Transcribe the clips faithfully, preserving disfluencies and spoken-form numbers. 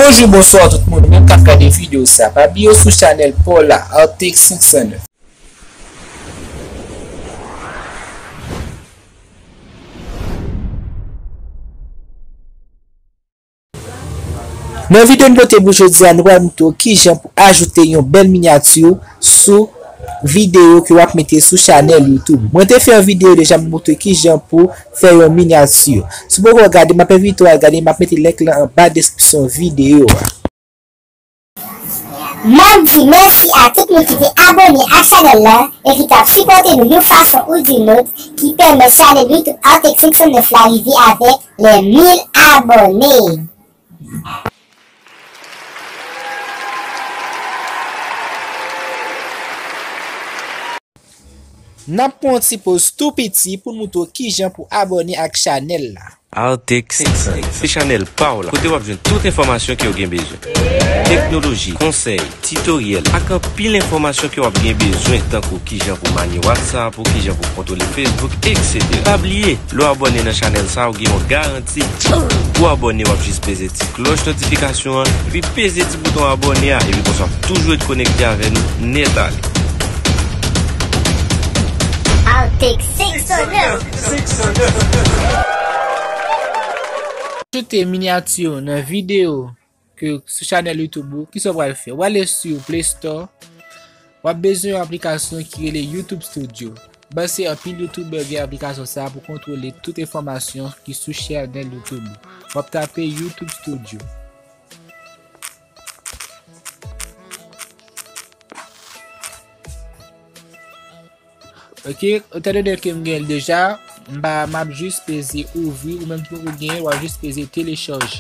Bonjou, bonswa tout moun, ou menm k ap gade videyo sa, pa bliye w sou chanèl pa w la, Artix senk san nèf. Nan videyo nou pote pou jodi a, nou pral montre w kijan pou ajoute yon bèl minyati sou videyo ke w ap mete sou chanèl YouTube. Mwen te fè yon videyo deja, m montre kijan pou fè yon minyati. Si w poko gade, m ap envite w al gade, m ap mete link lan anba deskripsyon videyo a. M ap di mèsi a tout moun ki te abòne ak chanèl lan e ki t ap sipòte nou yon fason ou di yon lòt, ki pèmèt chanèl YouTube Artix senk san nèf la rive avèk les mil abòne. N ap pran yon ti poz tou piti pou n montre w kijan pou abòne ak chanèl la. Artix senk san nèf, se chanèl pa w la, kote w ap jwenn tout enfòmasyon ke w gen bezwen. Teknoloji, konsèy, titoryèl, ak anpil enfòmasyon ke w ap gen bezwen, tankou kijan pou manye WhatsApp ou, kijan pou kontwole Facebook, etsetera. Pa bliye, lè w abòne nan chanèl sa, w gen yon garanti. Pou abòne, w ap jis peze ti klòch notifikasyon an, epi peze ti bouton abòne a, epi konsa w ap toujou ret konekte avè nou nèt ale. Artix senk san nèf. Ajoute minyati nan videyo ke sou chanèl YouTube ou, kisa w pral fè? W ale sou Play Store, w ap bezwen yon aplikasyon ki rele YouTube Studio. Bon, se anpil YouTuber gen aplikasyon sa pou kontwole tout enfòmasyon ki sou chanèl YouTube ou. W ap tape YouTube Studio. Ok, etan done ke m gen l deja, m pa, m ap jis peze ouvri, ou menm ki poko genyen, w ap jis peze telechaje.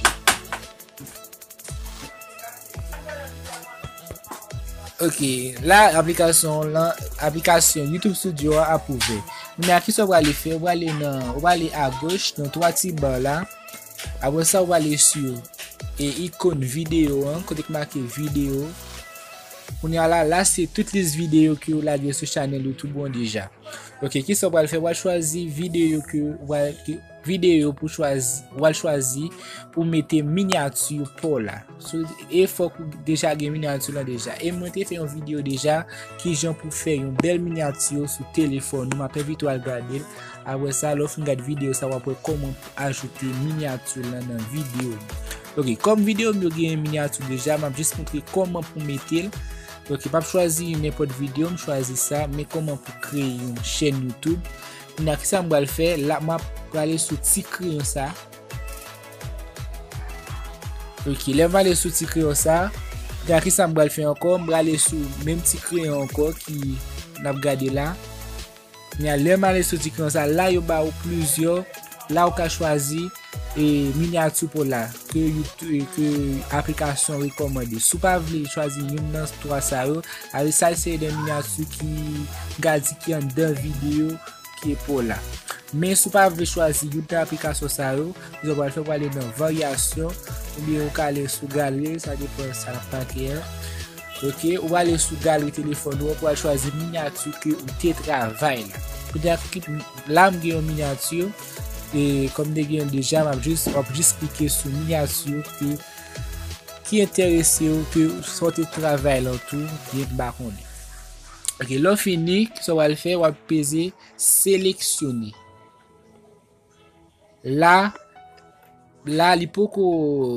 Ok, la aplikasyon lan, aplikasyon YouTube Studio a ap ouvè. Kounye a, kisa w prale fè? Ou prale nan, ou prale agoch nan twa ti ba la. Apre sa, ou prale sou e ikòn videyo an, kote k make videyo. Kounye a la, la se tout lis videyo ke w lage sou chanèl YouTube ou an deja. Ok, kisa w pral fè? W al chwazi videyo ke, w al, ke, videyo pou chwazi, w al chwazi pou mete minyati pa w la. So, e fòk ou deja gen minyati lan deja. E mwen te fè yon videyo deja, kijan pou fè yon bèl minyati sou telefòn ou. M ap envite w al gade l. Apre sa, lè w fin gade videyo sa, w ap wè kòman pou ajoute minyati lan nan videyo. Ok, kòm videyo m yo gen minyati deja, m ap jis montre kòman pou mete l. Ok, m ap chwazi nenpòt videyo, m chwazi sa, men kòman pou kreye yon chèn YouTube. Kounye a, kisa m pral fè? La, m ap prale sou ti kreyon sa. Ok, lè m ale sou ti kreyon sa, kounye a, kisa m pral fè ankò? M prale sou menm ti kreyon ankò ki n ap gade la. Kounye a, lè m ale sou ti kreyon sa, la yo ba ou plizyè, la ou ka chwazi e minyati pa w la, ke YouTube, ke aplikasyon rekòmande. Si w pa vle chwazi youn nan twa sa yo, ale sa se de minyati ki, m ka di ki anndan videyo ki pa w la. Men si w pa vle chwazi youn nan aplikasyon sa yo, kisa w pral fè? W prale nan varyasyon, oubyen ou ka ale sou galeri, sa depann sa n ap make an. Ok, ou prale sou galeri telefòn ou an pou al chwazi minyati ke ou te travay la. Kounye a, la m gen yon minyati, e kòm m te gen l deja, m ap jis, w ap jis klike sou minyati ke, ki enterese w, ke sa w te travay la tou, byen m pa konnen. Ok, lè w fini, kisa w pral fè? W ap peze seleksyone. La, la, li poko,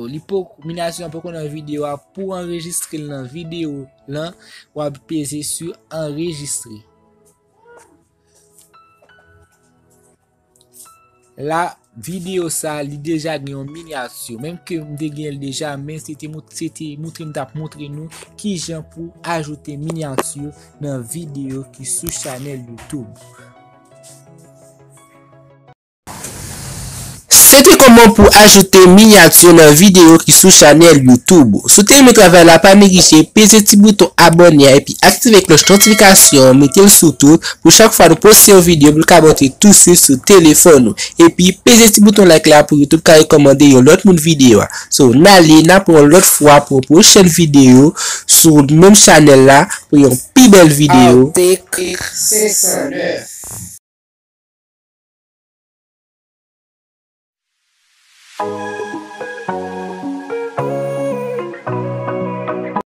li poko, minyati an poko nan videyo a. Pou anrejistre l nan videyo lan, w ap peze sou anrejistre. La, videyo sa, li deja gen yon minyati. Menm ke m te gen l deja, men se te mont-, se te montre m t ap montre nou kijan pou ajoute minyati nan videyo ki sou chanèl YouTube. Se te kòman pou ajoute minyati nan videyo ki sou chanèl YouTube. Si w te renmen travay la, pa neglije peze ti bouton abòne a epi aktive klòch notifikasyon an, mete l sou tout, pou chak fwa nou poste yon videyo, pou l ka monte touswit sou telefòn ou. Epi peze ti bouton like la pou YouTube ka rekòmande yon lòt moun videyo a. So, n ale, n ap wè yon lòt fwa pou yon pwochèn videyo sou menm chanèl la, pou yon pi bèl videyo. Artix senk san nèf.